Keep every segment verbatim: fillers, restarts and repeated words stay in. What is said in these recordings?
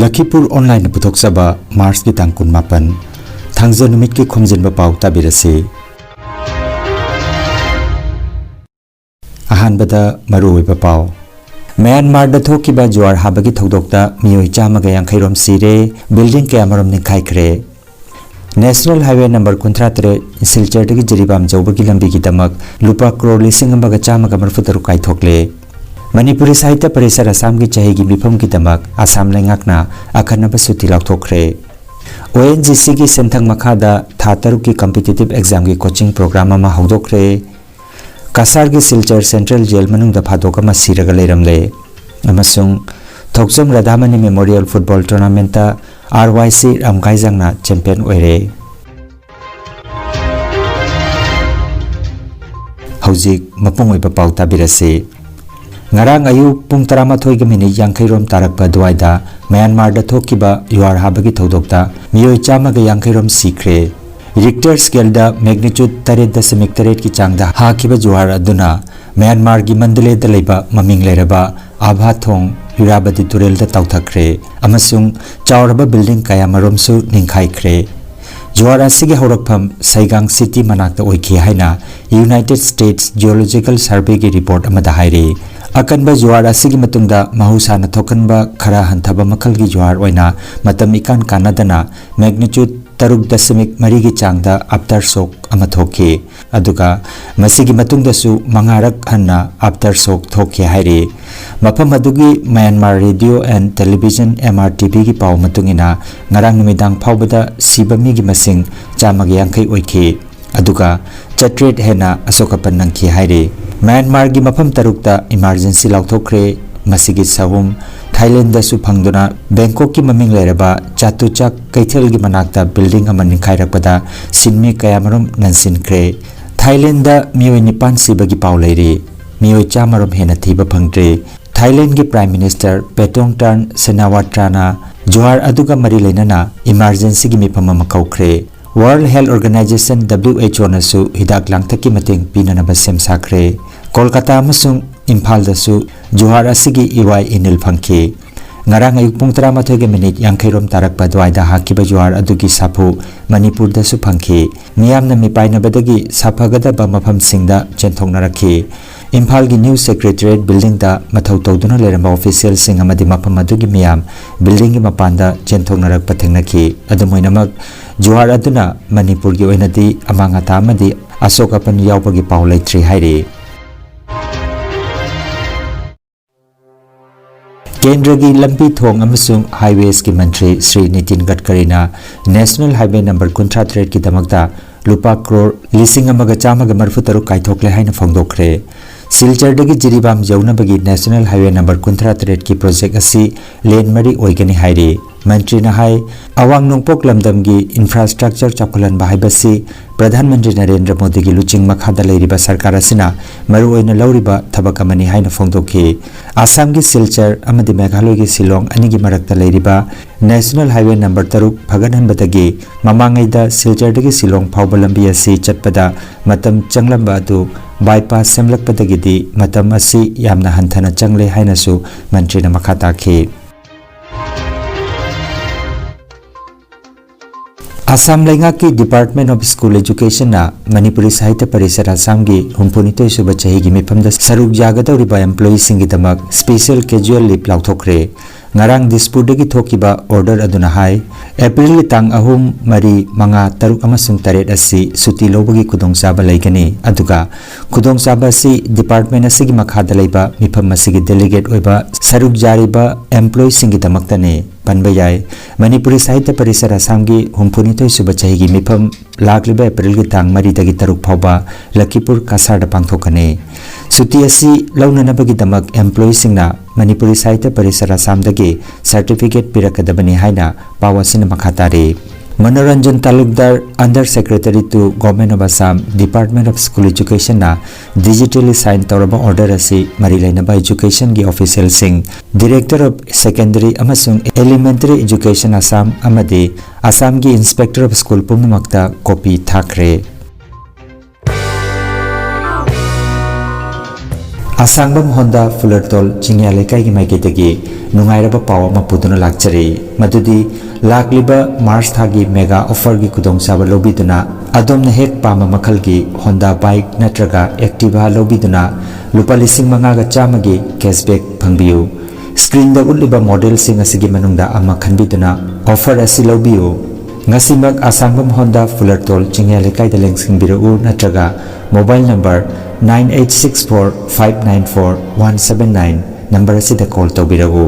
ꯂꯈꯤꯄꯨꯔ ꯑꯣꯟꯂꯥꯏꯟꯅ ꯄꯨꯊꯣꯛꯆꯕ ꯃꯥꯔꯆꯀꯤ ꯇꯥꯡ ꯀꯨꯟꯃꯥꯄꯟ, ꯊꯥꯡꯖ ꯅꯨꯃꯤꯠꯀꯤ ꯈꯣꯝꯖꯤꯟꯕ ꯄꯥꯎ ꯇꯥꯕꯤꯔꯁꯤ꯫ ꯑꯍꯥꯟꯕꯗ ꯃꯔꯨꯑꯣꯏꯕ ꯄꯥꯎ꯫ ꯃ꯭ꯌꯥꯟꯃꯥꯔꯗ ꯊꯣꯛꯈꯤꯕ ꯖꯨꯋꯥꯔ ꯍꯥꯕꯒꯤ ꯊꯧꯗꯣꯛꯇ ꯃꯤꯑꯣꯏ ꯆꯥꯝꯃꯒ ꯌꯥꯡꯈꯩ ꯔꯣꯝ ꯁꯤꯔꯦ, building ꯀꯌꯥꯃꯔꯨꯝ ꯅꯤꯡꯈꯥꯏꯈ꯭ꯔꯦ꯫ National Highway number ꯀꯨꯟꯊ꯭ꯔꯥ ꯇꯔꯦꯠ ꯁꯤꯜꯆꯔꯗꯒꯤ ꯖꯤꯔꯤꯕꯥꯝ ꯌꯧꯕꯒꯤ ꯂꯝꯕꯤꯒꯤꯗꯃꯛ ꯂꯨꯄꯥ ꯀ꯭ꯔꯣꯔ ꯂꯤꯁꯤꯡ ꯑꯃꯒ ꯆꯥꯝꯃꯒ ꯃꯔꯤꯐꯨ ꯇꯔꯨꯛ ꯀꯥꯏꯊꯣꯛꯂꯦ꯫ ꯃꯅꯤꯄꯨꯔꯤ ꯁꯥꯍꯤꯇ꯭ꯌ ꯄꯔꯤꯁꯠ ꯑꯁꯥꯝꯒꯤ ꯆꯍꯤꯒꯤ ꯃꯤꯐꯝꯒꯤꯗꯃꯛ ꯑꯁꯥꯝ ꯂꯩꯉꯥꯛꯅ ꯑꯈꯟꯅꯕ ꯁꯨꯇꯤ ꯂꯥꯎꯊꯣꯛꯈ꯭ꯔꯦ꯫ ONGCꯒꯤ ꯁꯦꯟꯊꯪ ꯃꯈꯥꯗ ꯊꯥ ꯇꯔꯨꯛꯀꯤ competitive examꯒꯤ coaching program ꯑꯃ ꯍꯧꯗꯣꯛꯈ꯭ꯔꯦ꯫ ꯀꯁꯥꯔꯒꯤ ꯁꯤꯜꯆꯔ Central Jail ꯃꯅꯨꯡꯗ ꯐꯥꯗꯣꯛ ꯑꯃ ꯁꯤꯔꯒ ꯂꯩꯔꯝꯂꯦ꯫ ꯑꯃꯁꯨꯡ ꯊꯣꯛꯆꯣꯝ ꯔꯥꯙꯥꯃꯅꯤ Memorial Football Tournamentꯇ RYC ꯔꯥꯝꯒꯥꯏꯖꯥꯡꯅ champion ꯑꯣꯏꯔꯦ꯫ ꯍꯧꯖꯤꯛ ꯃꯄꯨꯡ ꯑꯣꯏꯕ ꯄꯥꯎ ꯇꯥꯕꯤꯔꯁꯤ꯫ ꯉꯔꯥꯡ ꯑꯌꯨꯛ ꯄꯨꯡ ꯇꯔꯥꯃꯥꯊꯣꯏꯒ ꯃꯤꯅꯤꯠ ꯌꯥꯡꯈꯩ ꯔꯣꯝ ꯇꯥꯔꯛꯄ ꯑꯗꯨꯋꯥꯏꯗ ꯃ꯭ꯌꯥꯟꯃꯥꯔꯗ ꯊꯣꯛꯈꯤꯕ ꯖꯨꯋꯥꯔ ꯍꯥꯕꯒꯤ ꯊꯧꯗꯣꯛꯇ ꯃꯤꯑꯣꯏ ꯆꯥꯝꯃꯒ ꯌꯥꯡꯈꯩ ꯔꯣꯝ ꯁꯤꯈ꯭ꯔꯦ꯫ Richter scaleꯗ magnitude ꯇꯔꯦꯠ ꯗꯁꯃꯤꯛ ꯇꯔꯦꯠꯀꯤ ꯆꯥꯡꯗ ꯍꯥꯈꯤꯕ ꯖꯨꯋꯥꯔ ꯑꯗꯨꯅ ꯃ꯭ꯌꯥꯟꯃꯥꯔꯒꯤ ꯃꯟꯗꯂꯦꯗ ꯂꯩꯕ ꯃꯃꯤꯡ ꯂꯩꯔꯕ ꯑꯥꯚꯥ ꯊꯣꯡ ꯏꯔꯥꯕꯗꯤ ꯇꯨꯔꯦꯜꯗ ꯇꯥꯎꯊꯈ꯭ꯔꯦ ꯑꯃꯁꯨꯡ ꯆꯥꯎꯔꯕ building ꯀꯌꯥꯃꯔꯨꯝꯁꯨ ꯅꯤꯡꯈꯥꯏꯈ꯭ꯔꯦ꯫ ꯖꯨꯋꯥꯔ ꯑꯁꯤꯒꯤ ꯍꯧꯔꯛꯐꯝ ꯁꯩꯒꯥꯡ city ꯃꯅꯥꯛꯇ ꯑꯣꯏꯈꯤ ꯍꯥꯏꯅ United States Geological Surveyꯒꯤ report ꯑꯃꯗ ꯍꯥꯏꯔꯤ꯫ ꯑꯀꯟꯕ ꯖꯨꯋꯥꯔ ꯑꯁꯤꯒꯤ ꯃꯇꯨꯡꯗ ꯃꯍꯧꯁꯥꯅ ꯊꯣꯛꯍꯟꯕ ꯈꯔ ꯍꯟꯊꯕ ꯃꯈꯜꯒꯤ ꯖꯨꯋꯥꯔ ꯑꯣꯏꯅ ꯃꯇꯝ ꯏꯀꯥꯟ ꯀꯥꯟꯅꯗꯅ magnitude ꯇꯔꯨꯛ ꯗꯁꯃꯤꯛ ꯃꯔꯤꯒꯤ ꯆꯥꯡꯗ aftershock ꯑꯃ ꯊꯣꯛꯈꯤ꯫ ꯑꯗꯨꯒ ꯃꯁꯤꯒꯤ ꯃꯇꯨꯡꯗꯁꯨ ꯃꯉꯥꯔꯛ ꯍꯟꯅ aftershock ꯊꯣꯛꯈꯤ ꯍꯥꯏꯔꯤ꯫ ꯃꯐꯝ ꯑꯗꯨꯒꯤ Myanmar Radio and Television, MRTVꯒꯤ ꯄꯥꯎ ꯃꯇꯨꯡ ꯏꯟꯅ, ꯉꯔꯥꯡ ꯅꯨꯃꯤꯗꯥꯡ ꯐꯥꯎꯕꯗ ꯁꯤꯕ ꯃꯤꯒꯤ ꯃꯁꯤꯡ ꯆꯥꯝꯃꯒ ꯌꯥꯡꯈꯩ ꯑꯣꯏꯈꯤ꯫ ꯑꯗꯨꯒ ꯆꯥꯇ꯭ꯔꯦꯠ ꯍꯦꯟꯅ ꯑꯁꯣꯛ ꯑꯄꯟ ꯅꯪꯈꯤ ꯍꯥꯏꯔꯤ꯫ ꯃ꯭ꯌꯥꯟꯃꯥꯔꯒꯤ ꯃꯐꯝ ꯇꯔꯨꯛꯇ emergency ꯂꯥꯎꯊꯣꯛꯈ꯭ꯔꯦ꯫ ꯃꯁꯤꯒꯤ ꯁꯍꯨꯝ ꯊꯥꯏꯂꯦꯟꯗꯁꯨ ꯐꯪꯗꯨꯅ ꯕꯦꯡꯀꯣꯛꯀꯤ ꯃꯃꯤꯡ ꯂꯩꯔꯕ ꯆꯥꯇꯨꯆꯥꯛ ꯀꯩꯊꯦꯜꯒꯤ ꯃꯅꯥꯛꯇ building ꯑꯃ ꯅꯤꯡꯈꯥꯏꯔꯛꯄꯗ ꯁꯤꯟꯃꯤ ꯀꯌꯥꯃꯔꯨꯝ ꯅꯟꯁꯤꯟꯈ꯭ꯔꯦ꯫ ꯊꯥꯏꯂꯦꯟꯗ ꯃꯤꯑꯣꯏ ꯅꯤꯄꯥꯟ ꯁꯤꯕꯒꯤ ꯄꯥꯎ ꯂꯩꯔꯤ꯫ ꯃꯤꯑꯣꯏ ꯆꯥꯝꯃꯔꯣꯝ ꯍꯦꯟꯅ ꯊꯤꯕ ꯐꯪꯗ꯭ꯔꯤ꯫ ꯊꯥꯏꯂꯦꯟꯒꯤ Prime Minister Paetongtarn Shinawatra ꯖꯨꯍꯥꯔ ꯑꯗꯨꯒ ꯃꯔꯤ ꯂꯩꯅꯅ emergencyꯒꯤ ꯃꯤꯐꯝ ꯑꯃ ꯀꯧꯈ꯭ꯔꯦ꯫ World Health Organization, WHO ꯅꯁꯨ ꯍꯤꯗꯥꯛ ꯂꯥꯡꯊꯛꯀꯤ ꯃꯇꯦꯡ ꯄꯤꯅꯅꯕ ꯁꯦꯝ ꯁꯥꯈ꯭ꯔꯦ꯫ ꯀꯣꯜꯀꯇꯥ ꯑꯃꯁꯨꯡ ꯏꯝꯐꯥꯜꯗꯁꯨ ꯖꯨꯍꯥꯔ ꯑꯁꯤꯒꯤ ꯏꯋꯥꯏ ꯏꯅꯤꯜ ꯐꯪꯈꯤ꯫ ꯉꯔꯥꯡ ꯑꯌꯨꯛ ꯄꯨꯡ ꯇꯔꯥꯃꯥꯊꯣꯏꯒ ꯃꯤꯅꯤꯠ ꯌꯥꯡꯈꯩꯔꯣꯝ ꯇꯥꯔꯛꯄ ꯑꯗꯨꯋꯥꯏꯗ ꯍꯥꯈꯤꯕ ꯖꯨꯋꯥꯔ ꯑꯗꯨꯒꯤ ꯁꯥꯐꯨ ꯃꯅꯤꯄꯨꯔꯗꯁꯨ ꯐꯪꯈꯤ꯫ ꯃꯤꯌꯥꯝꯅ ꯃꯤꯄꯥꯏꯅꯕꯗꯒꯤ ꯁꯥꯐꯒꯗꯕ ꯃꯐꯝꯁꯤꯡꯗ ꯆꯦꯟꯊꯣꯛꯅꯔꯛꯈꯤ꯫ ꯏꯝꯐꯥꯜꯒꯤ ꯅ꯭ꯌꯨ ꯁꯦꯀ꯭ꯔꯦꯇꯔꯤꯌꯦꯠ ꯕꯤꯜꯗꯤꯡꯗ ꯃꯊꯧ ꯇꯧꯗꯨꯅ ꯂꯩꯔꯝꯕ ꯑꯣꯐꯤꯁꯤꯌꯦꯜꯁꯤꯡ ꯑꯃꯗꯤ ꯃꯐꯝ ꯑꯗꯨꯒꯤ ꯃꯤꯌꯥꯝ ꯕꯤꯜꯗꯤꯡꯒꯤ ꯃꯄꯥꯟꯗ ꯆꯦꯟꯊꯣꯛꯅꯔꯛꯄ ꯊꯦꯡꯅꯈꯤ꯫ ꯑꯗꯨꯝ ꯑꯣꯏꯅꯃꯛ, ꯖꯨꯋꯥꯔ ꯑꯗꯨꯅ ꯃꯅꯤꯄꯨꯔꯒꯤ ꯑꯣꯏꯅꯗꯤ ꯑꯃꯥꯡ ꯑꯇꯥ ꯑꯃꯗꯤ ꯑꯁꯣꯛ ꯑꯄꯟ ꯌꯥꯎꯕꯒꯤ ꯄꯥꯎ ꯂꯩꯇ꯭ꯔꯤ ꯍꯥꯏꯔꯤ꯫ ꯀꯦꯟꯗ꯭ꯔꯒꯤ ꯂꯝꯕꯤ ꯊꯣꯡ ꯑꯃꯁꯨꯡ ꯍꯥꯏꯋꯦꯁꯀꯤ ꯃꯟꯇ꯭ꯔꯤ Shri Nitin ꯒꯗꯀꯔꯤꯅ national highway number ꯀꯨꯟꯊ꯭ꯔꯥ ꯇꯔꯦꯠꯀꯤꯗꯃꯛꯇ ꯂꯨꯄꯥ ꯀ꯭ꯔꯣꯔ ꯂꯤꯁꯤꯡ ꯑꯃꯒ ꯆꯥꯝꯃꯒ ꯃꯔꯤꯐꯨ ꯇꯔꯨꯛ ꯀꯥꯏꯊꯣꯛꯂꯦ ꯍꯥꯏꯅ ꯐꯣꯡꯗꯣꯛꯈ꯭ꯔꯦ꯫ ꯁꯤꯜꯆꯔꯗꯒꯤ ꯖꯤꯔꯤꯕꯥꯝ ꯌꯧꯅꯕꯒꯤ ꯅꯦꯁꯅꯦꯜ ꯍꯥꯏꯋꯦ ꯅꯝꯕꯔ ꯀꯨꯟꯊ꯭ꯔꯥ ꯇꯔꯦꯠꯀꯤ ꯄ꯭ꯔꯣꯖꯦꯛ ꯑꯁꯤ ꯂꯦꯟ ꯃꯔꯤ ꯑꯣꯏꯒꯅꯤ ꯍꯥꯏꯔꯤ꯫ ꯃꯟꯇ꯭ꯔꯤꯅ ꯍꯥꯏ, ꯑꯋꯥꯡ ꯅꯣꯡꯄꯣꯛ ꯂꯝꯗꯝꯒꯤ ꯏꯟꯐ꯭ꯔꯥꯁ꯭ꯇ꯭ꯔꯛꯆꯔ ꯆꯥꯎꯈꯠꯍꯟꯕ ꯍꯥꯏꯕꯁꯤ ꯄ꯭ꯔꯙꯥꯟ ꯃꯟꯇ꯭ꯔꯤ ꯅꯔꯦꯟꯗ꯭ꯔ ꯃꯣꯗꯤꯒꯤ ꯂꯨꯆꯤꯡ ꯃꯈꯥꯗ ꯂꯩꯔꯤꯕ ꯁꯔꯀꯥꯔ ꯑꯁꯤꯅ ꯃꯔꯨꯑꯣꯏꯅ ꯂꯧꯔꯤꯕ ꯊꯕꯛ ꯑꯃꯅꯤ ꯍꯥꯏꯅ ꯐꯣꯡꯗꯣꯛꯈꯤ꯫ ꯑꯁꯥꯝꯒꯤ ꯁꯤꯜꯆꯔ ꯑꯃꯗꯤ ꯃꯦꯘꯥꯂꯌꯒꯤ ꯁꯤꯂꯣꯡ ꯑꯅꯤꯒꯤ ꯃꯔꯛꯇ ꯂꯩꯔꯤꯕ ꯅꯦꯁꯅꯦꯜ ꯍꯥꯏꯋꯦ ꯅꯝꯕꯔ ꯇꯔꯨꯛ ꯐꯒꯠꯍꯟꯕꯗꯒꯤ ꯃꯃꯥꯡꯉꯩꯗ ꯁꯤꯜꯆꯔꯗꯒꯤ ꯁꯤꯂꯣꯡ ꯐꯥꯎꯕ ꯂꯝꯕꯤ ꯑꯁꯤ ꯆꯠꯄꯗ ꯃꯇꯝ ꯆꯪꯂꯝꯕ ꯑꯗꯨ ꯕꯥꯏꯄꯥꯁ ꯁꯦꯝꯂꯛꯄꯗꯒꯤꯗꯤ ꯃꯇꯝ ꯑꯁꯤ ꯌꯥꯝꯅ ꯍꯟꯊꯅ ꯆꯪꯂꯦ ꯍꯥꯏꯅꯁꯨ ꯃꯟꯇ꯭ꯔꯤꯅ ꯃꯈꯥ ꯇꯥꯈꯤ꯫ ꯑꯁꯥꯝ ꯂꯩꯉꯥꯛꯀꯤ Department of School Educationꯅ ꯃꯅꯤꯄꯨꯔꯤ ꯁꯥꯍꯤꯇ꯭ꯌ ꯄꯔꯤꯁꯠ ꯑꯁꯥꯝꯒꯤ ꯍꯨꯝꯐꯨꯅꯤꯊꯣꯏ ꯁꯨꯕ ꯆꯍꯤꯒꯤ ꯃꯤꯐꯝꯗ ꯁꯔꯨꯛ ꯌꯥꯒꯗꯧꯔꯤꯕ employeeꯁꯤꯡꯒꯤꯗꯃꯛ special casual leave ꯂꯥꯎꯊꯣꯛꯈ꯭ꯔꯦ꯫ ꯉꯔꯥꯡ ꯗꯤꯁꯄꯨꯔꯗꯒꯤ ꯊꯣꯛꯈꯤꯕ order ꯑꯗꯨꯅ ꯍꯥꯏ, ꯑꯦꯄ꯭ꯔꯤꯜꯒꯤ ꯇꯥꯡ ꯑꯍꯨꯝ, ꯃꯔꯤ, ꯃꯉꯥ, ꯇꯔꯨꯛ ꯑꯃꯁꯨꯡ ꯇꯔꯦꯠ ꯑꯁꯤ ꯁꯨꯇꯤ ꯂꯧꯕꯒꯤ ꯈꯨꯗꯣꯡꯆꯥꯕ ꯂꯩꯒꯅꯤ꯫ ꯑꯗꯨꯒ ꯈꯨꯗꯣꯡꯆꯥꯕ ꯑꯁꯤ department ꯑꯁꯤꯒꯤ ꯃꯈꯥꯗ ꯂꯩꯕ ꯃꯤꯐꯝ ꯑꯁꯤꯒꯤ delegate ꯑꯣꯏꯕ ꯁꯔꯨꯛ ꯌꯥꯔꯤꯕ employeeꯁꯤꯡꯒꯤꯗꯃꯛꯇꯅꯤ꯫ ꯄꯟꯕ ꯌꯥꯏ꯫ ꯃꯅꯤꯄꯨꯔꯤ ꯁꯥꯍꯤꯇ꯭ꯌ ꯄꯔꯤꯁꯠ ꯑꯁꯥꯝꯒꯤ ꯍꯨꯝꯐꯨꯅꯤꯊꯣꯏ ꯁꯨꯕ ꯆꯍꯤꯒꯤ ꯃꯤꯐꯝ ꯂꯥꯛꯂꯤꯕ ꯑꯦꯄ꯭ꯔꯤꯜꯒꯤ ꯇꯥꯡ ꯃꯔꯤꯗꯒꯤ ꯇꯔꯨꯛ ꯐꯥꯎꯕ ꯂꯈꯤꯄꯨꯔ ꯀꯁꯥꯔꯗ ꯄꯥꯡꯊꯣꯛꯀꯅꯤ꯫ ꯁꯨꯇꯤ ꯑꯁꯤ ꯂꯧꯅꯅꯕꯒꯤꯗꯃꯛ employeeꯁꯤꯡꯅ ꯃꯅꯤꯄꯨꯔꯤ ꯁꯥꯍꯤꯇ꯭ꯌ ꯄꯔꯤꯁꯠ ꯑꯁꯥꯝꯗꯒꯤ certificate ꯄꯤꯔꯛꯀꯗꯕꯅꯤ ꯍꯥꯏꯅ ꯄꯥꯎ ꯑꯁꯤꯅ ꯃꯈꯥ ꯇꯥꯔꯤ꯫ Manoranjan ꯇꯥꯂꯨꯛꯗꯥꯔ, Under Secretary to Government of Assam, Department of School Educationꯅ digitally sign ꯇꯧꯔꯕ order ꯑꯁꯤ ꯃꯔꯤ ꯂꯩꯅꯕ educationꯒꯤ officialꯁꯤꯡ, Director of Secondary ꯑꯃꯁꯨꯡ Elementary Education Assam ꯑꯃꯗꯤ ꯑꯁꯥꯝꯒꯤ Inspector of School ꯄꯨꯝꯅꯃꯛꯇ copy ꯊꯥꯈ꯭ꯔꯦ꯫ ꯑꯁꯥꯡꯕꯝ ꯍꯣꯟꯗꯥ ꯐꯨꯂꯔꯇꯣꯜ ꯆꯤꯡꯌꯥ ꯂꯩꯀꯥꯏꯒꯤ ꯃꯥꯏꯀꯩꯗꯒꯤ ꯅꯨꯡꯉꯥꯏꯔꯕ ꯄꯥꯎ ꯑꯃ ꯄꯨꯗꯨꯅ ꯂꯥꯛꯆꯔꯤ꯫ ꯃꯗꯨꯗꯤ ꯂꯥꯛꯂꯤꯕ ꯃꯥꯔꯆ ꯊꯥꯒꯤ ꯃꯦꯒꯥ ꯑꯣꯐꯔꯒꯤ ꯈꯨꯗꯣꯡꯆꯥꯕ ꯂꯧꯕꯤꯗꯨꯅ ꯑꯗꯣꯝꯅ ꯍꯦꯛ ꯄꯥꯝꯕ ꯃꯈꯜꯒꯤ ꯍꯣꯟꯗꯥ ꯕꯥꯏꯛ ꯅꯠꯇ꯭ꯔꯒ ꯑꯦꯛꯇꯤꯚꯥ ꯂꯧꯕꯤꯗꯨꯅ ꯂꯨꯄꯥ ꯂꯤꯁꯤꯡ ꯃꯉꯥꯒ ꯆꯥꯝꯃꯒꯤ ꯀꯦꯁꯕꯦꯛ ꯐꯪꯕꯤꯌꯨ꯫ ꯁ꯭ꯀ꯭ꯔꯤꯟꯗ ꯎꯠꯂꯤꯕ ꯃꯣꯗꯦꯜꯁꯤꯡ ꯑꯁꯤꯒꯤ ꯃꯅꯨꯡꯗ ꯑꯃ ꯈꯟꯕꯤꯗꯨꯅ ꯑꯣꯐꯔ ꯑꯁꯤ ꯂꯧꯕꯤꯌꯨ꯫ ꯉꯁꯤꯃꯛ ꯑꯁꯥꯡꯕꯝ ꯍꯣꯟꯗꯥ ꯐꯨꯂꯔꯇꯣꯜ ꯆꯤꯡꯌꯥ ꯂꯩꯀꯥꯏꯗ ꯂꯦꯡꯁꯤꯟꯕꯤꯔꯛꯎ ꯅꯠꯇ꯭ꯔꯒ mobile number nine eight six four five nine four one seven nine number ꯑꯁꯤꯗ ꯀꯣꯜ ꯇꯧꯕꯤꯔꯛꯎ꯫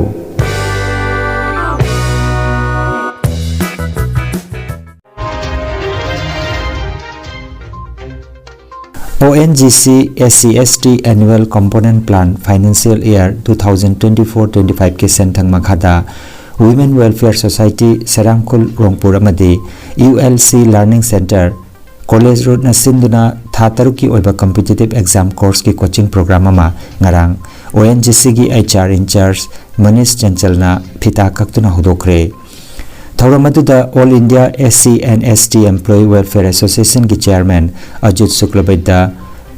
ONGC SC ST Annual Component Plan Financial Year two thousand twenty-four twenty-five ꯀꯤ ꯁꯦꯟꯊꯪ ꯃꯈꯥꯗ Women Welfare Society ꯁꯦꯔꯥꯝꯈꯨꯜ ꯔꯣꯡꯄꯨꯔ ꯑꯃꯗꯤ ULC Learning Centre College Roadꯅ ꯁꯤꯟꯗꯨꯅ ꯊꯥ ꯇꯔꯨꯛꯀꯤ ꯑꯣꯏꯕ competitive exam courseꯀꯤ coaching program ꯑꯃ ꯉꯔꯥꯡ ONGCꯒꯤ HR in charge ꯃꯅꯤꯁ ꯆꯟꯆꯜꯅ ꯐꯤꯇꯥ ꯀꯛꯇꯨꯅ ꯍꯧꯗꯣꯛꯈ꯭ꯔꯦ꯫ ꯊꯧꯔꯝ ꯑꯗꯨꯗ All India SC and ST Employee Welfare Associationꯒꯤ chairman Ajit ꯁꯨꯛꯂꯕꯩꯗ,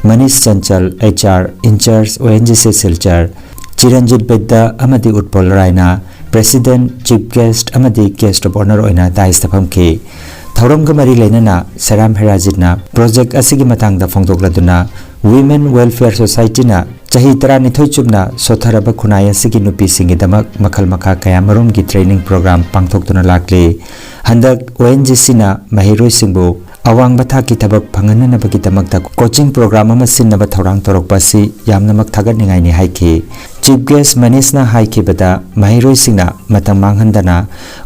Manish ꯆꯟꯆꯜ, HR in charge ONGC Silchar, ꯆꯤꯔꯟꯖꯤꯠ ꯕꯩꯗ ꯑꯃꯗꯤ ꯎꯠꯄꯜ ꯔꯥꯏꯅ, president, chief guest ꯑꯃꯗꯤ guest of honour ꯑꯣꯏꯅ dais ꯇ ꯐꯝꯈꯤ꯫ ꯊꯧꯔꯝꯒ ꯃꯔꯤ ꯂꯩꯅꯅ ꯁꯦꯔꯥꯝ ꯍꯦꯔꯥꯖꯤꯠꯅ project ꯑꯁꯤꯒꯤ ꯃꯇꯥꯡꯗ ꯐꯣꯡꯗꯣꯛꯂꯗꯨꯅ, Women Welfare Societyꯅ ꯆꯍꯤ ꯇꯔꯥꯅꯤꯊꯣꯏ ꯆꯨꯞꯅ ꯁꯣꯠꯊꯔꯕ ꯈꯨꯟꯅꯥꯏ ꯑꯁꯤꯒꯤ ꯅꯨꯄꯤꯁꯤꯡꯒꯤꯗꯃꯛ ꯃꯈꯜ ꯃꯈꯥ ꯀꯌꯥꯃꯔꯨꯝꯒꯤ training program ꯄꯥꯡꯊꯣꯛꯇꯨꯅ ꯂꯥꯛꯂꯤ꯫ ꯍꯟꯗꯛ ONGCꯅ ꯃꯍꯩꯔꯣꯏꯁꯤꯡꯕꯨ ꯑꯋꯥꯡꯕ ꯊꯥꯛꯀꯤ ꯊꯕꯛ ꯐꯪꯍꯟꯅꯅꯕꯒꯤꯗꯃꯛꯇ coaching program ꯑꯃ ꯁꯤꯟꯅꯕ ꯊꯧꯔꯥꯡ ꯇꯧꯔꯛꯄ ꯑꯁꯤ ꯌꯥꯝꯅꯃꯛ ꯊꯥꯒꯠꯅꯤꯡꯉꯥꯏꯅꯤ ꯍꯥꯏꯈꯤ꯫ Chief guest ꯃꯅꯤꯁꯅ ꯍꯥꯏꯈꯤꯕꯗ, ꯃꯍꯩꯔꯣꯏꯁꯤꯡꯅ ꯃꯇꯝ ꯃꯥꯡꯍꯟꯗꯅ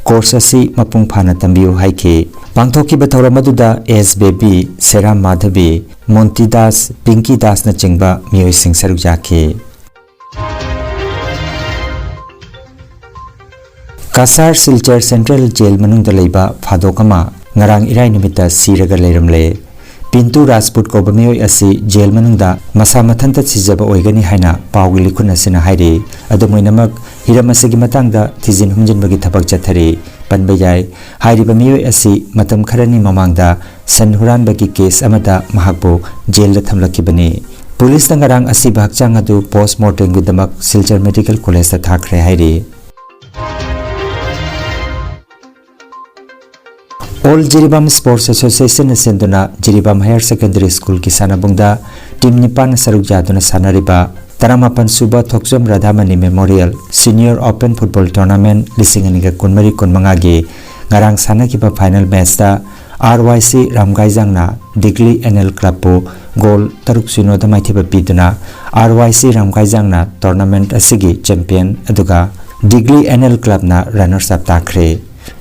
course ꯑꯁꯤ ꯃꯄꯨꯡ ꯐꯥꯅ ꯇꯝꯕꯤꯌꯨ ꯍꯥꯏꯈꯤ꯫ ꯄꯥꯡꯊꯣꯛꯈꯤꯕ ꯊꯧꯔꯝ ꯑꯗꯨꯗ ꯑꯦꯁ ꯕꯦꯕꯤ, ꯁꯦꯔꯥꯝ ꯃꯥꯙꯕꯤ, ꯃꯣꯟꯇꯤ ꯗꯥꯁ, ꯄꯤꯡꯀꯤ ꯗꯥꯁꯅꯆꯤꯡꯕ ꯃꯤꯑꯣꯏꯁꯤꯡ ꯁꯔꯨꯛ ꯌꯥꯈꯤ꯫ ꯀꯁꯥꯔ ꯁꯤꯜꯆꯔ Central Jail ꯃꯅꯨꯡꯗ ꯂꯩꯕ ꯐꯥꯗꯣꯛ ꯑꯃ ꯉꯔꯥꯡ ꯏꯔꯥꯏ ꯅꯨꯃꯤꯠꯇ ꯁꯤꯔꯒ ꯂꯩꯔꯝꯂꯦ꯫ ꯄꯤꯟꯇꯨ ꯔꯥꯖꯄꯨꯠ ꯀꯧꯕ ꯃꯤꯑꯣꯏ ꯑꯁꯤ jail ꯃꯅꯨꯡꯗ ꯃꯁꯥ ꯃꯊꯟꯇ ꯁꯤꯖꯕ ꯑꯣꯏꯒꯅꯤ ꯍꯥꯏꯅ ꯄꯥꯎꯒꯤ ꯂꯤꯈꯨꯟ ꯑꯁꯤꯅ ꯍꯥꯏꯔꯤ꯫ ꯑꯗꯨꯝ ꯑꯣꯏꯅꯃꯛ, ꯍꯤꯔꯝ ꯑꯁꯤꯒꯤ ꯃꯇꯥꯡꯗ ꯊꯤꯖꯤꯟ ꯍꯨꯝꯖꯤꯟꯕꯒꯤ ꯊꯕꯛ ꯆꯠꯊꯔꯤ꯫ ꯄꯟꯕ ꯌꯥꯏ, ꯍꯥꯏꯔꯤꯕ ꯃꯤꯑꯣꯏ ꯑꯁꯤ ꯃꯇꯝ ꯈꯔꯅꯤ ꯃꯃꯥꯡꯗ ꯁꯟ ꯍꯨꯔꯥꯟꯕꯒꯤ case ꯑꯃꯗ ꯃꯍꯥꯛꯄꯨ jail ꯗ ꯊꯝꯂꯛꯈꯤꯕꯅꯤ꯫ ꯄꯨꯂꯤꯁꯅ ꯉꯔꯥꯡ ꯑꯁꯤꯕ ꯍꯛꯆꯥꯡ ꯑꯗꯨ ꯄꯣꯁꯃꯣꯔꯇꯦꯝꯒꯤꯗꯃꯛ ꯁꯤꯜꯆꯔ ꯃꯦꯗꯤꯀꯦꯜ ꯀꯣꯂꯦꯖꯇ ꯊꯥꯈ꯭ꯔꯦ ꯍꯥꯏꯔꯤ꯫ ꯑꯣꯜ ꯖꯤꯔꯤꯕꯥꯝ ꯁ꯭ꯄꯣꯔꯠꯁ ꯑꯦꯁꯣꯁꯤꯌꯦꯁꯟꯅ ꯁꯤꯟꯗꯨꯅ ꯖꯤꯔꯤꯕꯥꯝ ꯍꯥꯌꯔ ꯁꯦꯀꯦꯟꯗꯔꯤ ꯁ꯭ꯀꯨꯜꯒꯤ ꯁꯥꯟꯅꯕꯨꯡꯗ ꯇꯤꯝ ꯅꯤꯄꯥꯟꯅ ꯁꯔꯨꯛ ꯌꯥꯗꯨꯅ ꯁꯥꯟꯅꯔꯤꯕ ꯇꯔꯥꯃꯥꯄꯟ ꯁꯨꯕ Thokchom Radhamani memorial senior open football tournament ꯂꯤꯁꯤꯡ ꯑꯅꯤꯒ ꯀꯨꯟꯃꯔꯤ ꯀꯨꯟꯃꯉꯥꯒꯤ ꯉꯔꯥꯡ ꯁꯥꯟꯅꯈꯤꯕ ꯐꯥꯏꯅꯦꯜ ꯃꯦꯆꯇ ꯑꯥꯔ ꯋꯥꯏ ꯁꯤ ꯔꯥꯝꯒꯥꯏꯖꯥꯡꯅ ꯗꯤꯒꯂꯤ ꯑꯦꯟ ꯑꯦꯜ ꯀ꯭ꯂꯕꯄꯨ ꯒꯣꯜ ꯇꯔꯨꯛ ꯁꯤꯅꯣꯗ ꯃꯥꯏꯊꯤꯕ ꯄꯤꯗꯨꯅ ꯑꯥꯔ ꯋꯥꯏ ꯁꯤ ꯔꯥꯝꯒꯥꯏꯖꯥꯡꯅ ꯇꯣꯔꯅꯥꯃꯦꯟꯠ ꯑꯁꯤꯒꯤ ꯆꯦꯝꯄꯤꯌꯟ ꯑꯗꯨꯒ ꯗꯤꯒꯂꯤ ꯑꯦꯟ ꯑꯦꯜ ꯀ꯭ꯂꯕꯅ ꯔꯟꯅꯔꯁ ꯑꯞ ꯇꯥꯈ꯭ꯔꯦ꯫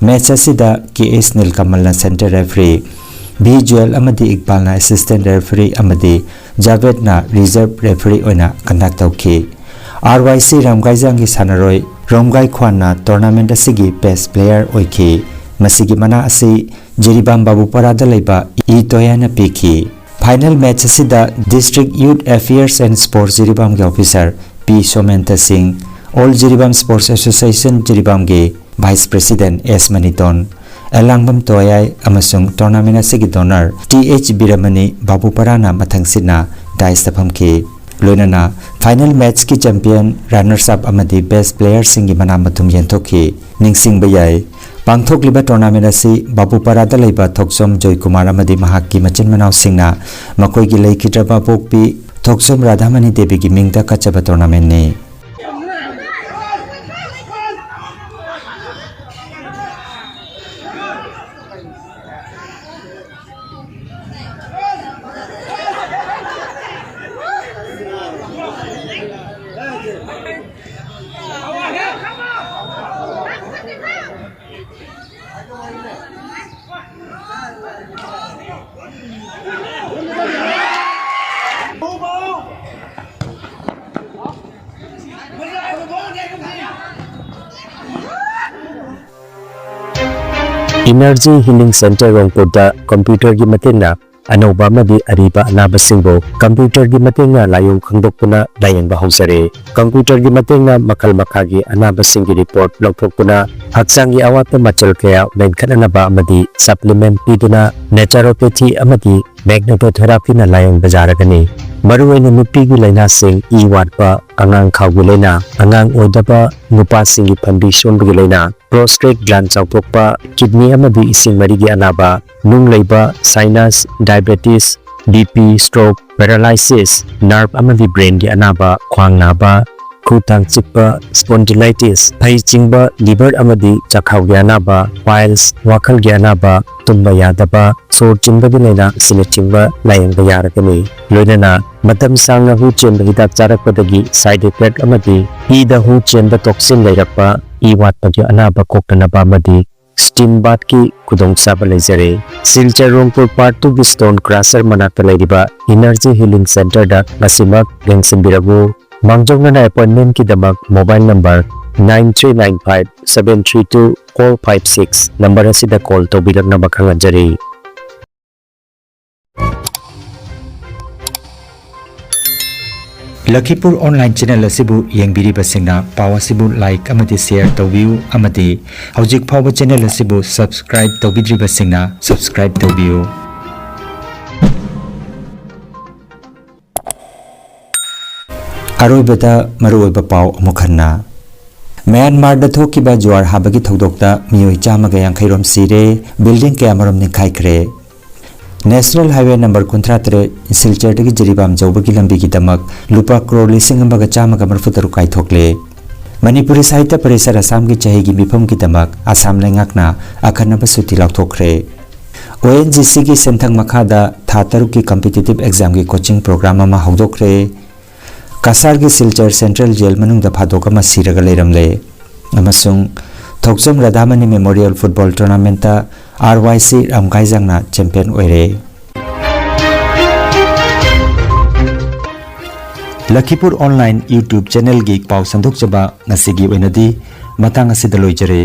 ꯃꯦꯆ ꯑꯁꯤꯗ ꯀꯦ ꯑꯦꯁ ꯅꯤꯜꯀꯃꯜꯅ ꯁꯦꯟꯇꯔ ꯔꯦꯐ꯭ꯔꯤ, ꯚꯤ ꯖꯨꯌꯦꯜ ꯑꯃꯗꯤ ꯏꯛꯕꯥꯜꯅ ꯑꯦꯁꯤꯁꯇꯦꯟꯠ ꯔꯦꯐ꯭ꯔꯤ ꯑꯃꯗꯤ ꯖꯥꯚꯦꯗꯅ ꯔꯤꯖꯔꯚ ꯔꯦꯐ꯭ꯔꯤ ꯑꯣꯏꯅ ꯀꯟꯗꯛ ꯇꯧꯈꯤ꯫ ꯑꯥꯔ ꯋꯥꯏ ꯁꯤ ꯔꯥꯝꯒꯥꯏꯖꯥꯡꯒꯤ ꯁꯥꯟꯅꯔꯣꯏ ꯔꯣꯝꯒꯥꯏ ꯈ꯭ꯋꯥꯟꯅ ꯇꯣꯔꯅꯥꯃꯦꯟꯠ ꯑꯁꯤꯒꯤ ꯕꯦꯁ ꯄ꯭ꯂꯦꯌꯔ ꯑꯣꯏꯈꯤ꯫ ꯃꯁꯤꯒꯤ ꯃꯅꯥ ꯑꯁꯤ ꯖꯤꯔꯤꯕꯥꯝ ꯕꯥꯕꯨꯄꯥꯔꯥꯗ ꯂꯩꯕ ꯏ ꯇꯣꯌꯥꯅ ꯄꯤꯈꯤ꯫ ꯐꯥꯏꯅꯦꯜ ꯃꯦꯆ ꯑꯁꯤꯗ district youth affairs and sports ꯖꯤꯔꯤꯕꯥꯝꯒꯤ officer P Somenta Singh, all Jiribam sports association ꯖꯤꯔꯤꯕꯥꯝꯒꯤ ꯚꯥꯏꯁ ꯄ꯭ꯔꯦꯁꯤꯗꯦꯟꯠ ꯑꯦꯁ ꯃꯅꯤꯇꯣꯟ, ꯑꯦꯂꯥꯡꯕꯝ ꯇꯣꯌꯥꯏ ꯑꯃꯁꯨꯡ ꯇꯣꯔꯅꯥꯃꯦꯟꯠ ꯑꯁꯤꯒꯤ ꯗꯣꯅꯔ ꯇꯤ ꯑꯩꯆ ꯕꯤꯔꯃꯅꯤ ꯕꯥꯕꯨꯄꯥꯔꯥꯅ ꯃꯊꯪꯁꯤꯠꯅ ꯗꯥꯏꯁꯇ ꯐꯝꯈꯤ꯫ ꯂꯣꯏꯅꯅ ꯐꯥꯏꯅꯦꯜ ꯃꯦꯆꯀꯤ ꯆꯦꯝꯄꯤꯌꯟ, ꯔꯟꯅꯔꯁ ꯑꯞ ꯑꯃꯗꯤ ꯕꯦꯁ ꯄ꯭ꯂꯦꯌꯔꯁꯤꯡꯒꯤ ꯃꯅꯥ ꯃꯊꯨꯝ ꯌꯦꯟꯊꯣꯛꯈꯤ꯫ ꯅꯤꯡꯁꯤꯡꯕ ꯌꯥꯏ, ꯄꯥꯡꯊꯣꯛꯂꯤꯕ ꯇꯣꯔꯅꯥꯃꯦꯟꯠ ꯑꯁꯤ ꯕꯥꯕꯨꯄꯥꯔꯥꯗ ꯂꯩꯕ ꯊꯣꯛꯆꯣꯝ ꯖꯣꯏꯀꯨꯃꯥꯔ ꯑꯃꯗꯤ ꯃꯍꯥꯛꯀꯤ ꯃꯆꯤꯟ ꯃꯅꯥꯎꯁꯤꯡꯅ ꯃꯈꯣꯏꯒꯤ ꯂꯩꯈꯤꯗ꯭ꯔꯕ ꯄꯣꯛꯄꯤ ꯊꯣꯛꯆꯣꯝ ꯔꯥꯙꯥꯃꯅꯤ ꯗꯦꯕꯤꯒꯤ ꯃꯤꯡꯗ ꯀꯠꯆꯕ ꯇꯣꯔꯅꯥꯃꯦꯟꯠꯅꯤ꯫ Energy Healing Center ꯔꯣꯡꯄꯨꯔꯗ ꯀꯝꯄ꯭ꯌꯨꯇꯔꯒꯤ ꯃꯇꯦꯡꯅ ꯑꯅꯧꯕ ꯑꯃꯗꯤ ꯑꯔꯤꯕ ꯑꯅꯥꯕꯁꯤꯡꯕꯨ ꯀꯝꯄ꯭ꯌꯨꯇꯔꯒꯤ ꯃꯇꯦꯡꯅ ꯂꯥꯏꯑꯣꯡ ꯈꯪꯗꯣꯛꯇꯨꯅ ꯂꯥꯌꯦꯡꯕ ꯍꯧꯖꯔꯦ꯫ ꯀꯝꯄ꯭ꯌꯨꯇꯔꯒꯤ ꯃꯇꯦꯡꯅ ꯃꯈꯜ ꯃꯈꯥꯒꯤ ꯑꯅꯥꯕꯁꯤꯡꯒꯤ ꯔꯤꯄꯣꯔꯠ ꯂꯧꯊꯣꯛꯇꯨꯅ ꯍꯛꯆꯥꯡꯒꯤ ꯑꯋꯥꯠꯄ ꯃꯆꯜ ꯀꯌꯥ ꯃꯦꯟꯈꯠꯅꯅꯕ ꯑꯃꯗꯤ ꯁꯄ꯭ꯂꯤꯃꯦꯟꯠ ꯄꯤꯗꯨꯅ ꯅꯦꯆꯨꯔꯣꯄꯦꯊꯤ ꯑꯃꯗꯤ ꯃꯦꯒꯅꯦꯇꯣꯊꯦꯔꯥꯄꯤꯅ ꯂꯥꯌꯦꯡꯕ ꯌꯥꯔꯒꯅꯤ꯫ ꯃꯔꯨꯑꯣꯏꯅ ꯅꯨꯄꯤꯒꯤ ꯂꯥꯏꯅꯥꯁꯤꯡ, ꯏ ꯋꯥꯠꯄ, ꯑꯉꯥꯡ ꯈꯥꯎꯒꯤ ꯂꯥꯏꯅꯥ, ꯑꯉꯥꯡ ꯑꯣꯏꯗꯕ, ꯅꯨꯄꯥꯁꯤꯡꯒꯤ ꯐꯟꯕꯤ ꯁꯣꯟꯕꯒꯤ ꯂꯥꯏꯅꯥ, ꯄ꯭ꯔꯣꯁꯇꯦꯠ ꯒ꯭ꯂꯥꯟ ꯆꯥꯎꯊꯣꯛꯄ, ꯀꯤꯗꯅꯤ ꯑꯃꯗꯤ ꯏꯁꯤꯡ ꯃꯔꯤꯒꯤ ꯑꯅꯥꯕ, ꯅꯨꯡ ꯂꯩꯕ, sinus, diabetes, B P, stroke, paralysis, nerve ꯑꯃꯗꯤ ꯕ꯭ꯔꯦꯟꯒꯤ ꯑꯅꯥꯕ, ꯈ꯭ꯋꯥꯡ ꯅꯥꯕ, ꯈꯨ ꯊꯥꯡ ꯆꯤꯛꯄ, ꯁ꯭ꯄꯣꯟꯗꯤꯂꯥꯏꯇꯤꯁ, ꯐꯩ ꯆꯤꯡꯕ, ꯂꯤꯚꯔ ꯑꯃꯗꯤ ꯆꯥꯛꯈꯥꯎꯒꯤ ꯑꯅꯥꯕ, ꯄꯥꯏꯜꯁ, ꯋꯥꯈꯜꯒꯤ ꯑꯅꯥꯕ, ꯇꯨꯝꯕ ꯌꯥꯗꯕ, ꯁꯣꯔ ꯆꯤꯟꯕꯒꯤ ꯂꯥꯏꯅꯥ ꯑꯁꯤꯅꯆꯤꯡꯕ ꯂꯥꯌꯦꯡꯕ ꯌꯥꯔꯒꯅꯤ꯫ ꯂꯣꯏꯅꯅ ꯃꯇꯝ ꯁꯥꯡꯅ ꯍꯨ ꯆꯦꯟꯕ ꯍꯤꯗꯥꯛ ꯆꯥꯔꯛꯄꯗꯒꯤ ꯁꯥꯏꯗ ꯏꯐꯦꯛ ꯑꯃꯗꯤ ꯏꯗ ꯍꯨ ꯆꯦꯟꯕ ꯇꯣꯛꯁꯤꯟ ꯂꯩꯔꯛꯄ, ꯏ ꯋꯥꯠꯄꯒꯤ ꯑꯅꯥꯕ ꯀꯣꯛꯅꯅꯕ ꯑꯃꯗꯤ ꯁ꯭ꯇꯤꯝ ꯕꯥꯊꯀꯤ ꯈꯨꯗꯣꯡꯆꯥꯕ ꯂꯩꯖꯔꯦ꯫ ꯁꯤꯜꯆꯔ ꯔꯣꯡꯄꯨꯔ ꯄꯥꯔꯠ ꯇꯨꯒꯤ ꯁ꯭ꯇꯣꯟ ꯀ꯭ꯔꯁꯔ ꯃꯅꯥꯛꯇ ꯂꯩꯔꯤꯕ ꯏꯅꯔꯖꯤ ꯍꯤꯂꯤꯡ ꯁꯦꯟꯇꯔꯗ ꯉꯁꯤꯃꯛ ꯌꯦꯡꯁꯤꯟꯕꯤꯔꯛꯎ꯫ ꯃꯥꯡꯖꯧꯅꯅ ꯑꯦꯄꯣꯏꯟꯃꯦꯟꯠꯀꯤꯗꯃꯛ mobile number nine three nine five seven three two four five six number ꯑꯁꯤꯗ ꯀꯣꯜ ꯇꯧꯕꯤꯔꯛꯅꯕ ꯈꯪꯍꯟꯖꯔꯤ꯫ ꯂꯈꯤꯄꯨꯔ ꯑꯣꯟꯂꯥꯏꯟ ꯆꯦꯅꯦꯜ ꯑꯁꯤꯕꯨ ꯌꯦꯡꯕꯤꯔꯤꯕꯁꯤꯡꯅ ꯄꯥꯎ ꯑꯁꯤꯕꯨ ꯂꯥꯏꯛ ꯑꯃꯗꯤ ꯁꯦꯌꯔ ꯇꯧꯕꯤꯌꯨ ꯑꯃꯗꯤ ꯍꯧꯖꯤꯛ ꯐꯥꯎꯕ ꯆꯦꯅꯦꯜ ꯑꯁꯤꯕꯨ ꯁꯕꯁꯀ꯭ꯔꯥꯏꯕ ꯇꯧꯕꯤꯗ꯭ꯔꯤꯕꯁꯤꯡꯅ ꯁꯕꯁꯀ꯭ꯔꯥꯏꯕ ꯇꯧꯕꯤꯌꯨ꯫ ꯑꯔꯣꯏꯕꯗ ꯃꯔꯨꯑꯣꯏꯕ ꯄꯥꯎ ꯑꯃꯨꯛ ꯍꯟꯅ꯫ ꯃ꯭ꯌꯥꯟꯃꯥꯔꯗ ꯊꯣꯛꯈꯤꯕ ꯖꯨꯋꯥꯔ ꯍꯥꯕꯒꯤ ꯊꯧꯗꯣꯛꯇ ꯃꯤꯑꯣꯏ ꯆꯥꯝꯃꯒ ꯌꯥꯡꯈꯩ ꯔꯣꯝ ꯁꯤꯔꯦ, ꯕꯤꯜꯗꯤꯡ ꯀꯌꯥꯃꯔꯣꯝ ꯅꯤꯡꯈꯥꯏꯈ꯭ꯔꯦ꯫ ꯅꯦꯁꯅꯦꯜ ꯍꯥꯏꯋꯦ ꯅꯝꯕꯔ ꯀꯨꯟꯊ꯭ꯔꯥ ꯇꯔꯦꯠ ꯁꯤꯜꯆꯔꯗꯒꯤ ꯖꯤꯔꯤꯕꯥꯝ ꯌꯧꯕꯒꯤ ꯂꯝꯕꯤꯒꯤꯗꯃꯛ ꯂꯨꯄꯥ ꯀ꯭ꯔꯣꯔ ꯂꯤꯁꯤꯡ ꯑꯃꯒ ꯆꯥꯝꯃꯒ ꯃꯔꯤꯐꯨ ꯇꯔꯨꯛ ꯀꯥꯏꯊꯣꯛꯂꯦ꯫ ꯃꯅꯤꯄꯨꯔꯤ ꯁꯥꯍꯤꯇ꯭ꯌ ꯄꯔꯤꯁꯠ ꯑꯁꯥꯝꯒꯤ ꯆꯍꯤꯒꯤ ꯃꯤꯐꯝꯒꯤꯗꯃꯛ ꯑꯁꯥꯝ ꯂꯩꯉꯥꯛꯅ ꯑꯈꯟꯅꯕ ꯁꯨꯇꯤ ꯂꯥꯎꯊꯣꯛꯈ꯭ꯔꯦ꯫ ꯑꯣ ꯑꯦꯟ ꯖꯤ ꯁꯤꯒꯤ ꯁꯦꯟꯊꯪ ꯃꯈꯥꯗ ꯊꯥ ꯇꯔꯨꯛꯀꯤ ꯀꯝꯄꯤꯇꯤꯇꯤꯚ ꯑꯦꯛꯖꯥꯝꯒꯤ ꯀꯣꯆꯤꯡ ꯄ꯭ꯔꯣꯒ꯭ꯔꯥꯝ ꯑꯃ ꯍꯧꯗꯣꯛꯈ꯭ꯔꯦ꯫ ꯀꯁꯥꯔꯒꯤ ꯁꯤꯜꯆꯔ ꯁꯦꯟꯇ꯭ꯔꯦꯜ ꯖꯦꯜ ꯃꯅꯨꯡꯗ ꯐꯥꯗꯣꯛ ꯑꯃ ꯁꯤꯔꯒ ꯂꯩꯔꯝꯂꯦ꯫ ꯑꯃꯁꯨꯡ ꯊꯣꯛꯆꯝ ꯔꯥꯙꯥꯃꯅꯤ ꯃꯦꯃꯣꯔꯤꯌꯦꯜ ꯐꯨꯠꯕꯣꯜ ꯇꯣꯔꯅꯥꯃꯦꯟꯠꯇ ꯑꯥꯔ ꯋꯥꯏ ꯁꯤ ꯔꯥꯝꯒꯥꯏꯖꯥꯡꯅ ꯆꯦꯝꯄꯤꯌꯟ ꯑꯣꯏꯔꯦ꯫ ꯂꯈꯤꯄꯨꯔ ꯑꯣꯟꯂꯥꯏꯟ ꯌꯨꯇ꯭ꯌꯨꯕ ꯆꯦꯅꯦꯜꯒꯤ ꯄꯥꯎ ꯁꯟꯗꯣꯛꯆꯕ ꯉꯁꯤꯒꯤ ꯑꯣꯏꯅꯗꯤ ꯃꯇꯥꯡ ꯑꯁꯤꯗ ꯂꯣꯏꯖꯔꯦ꯫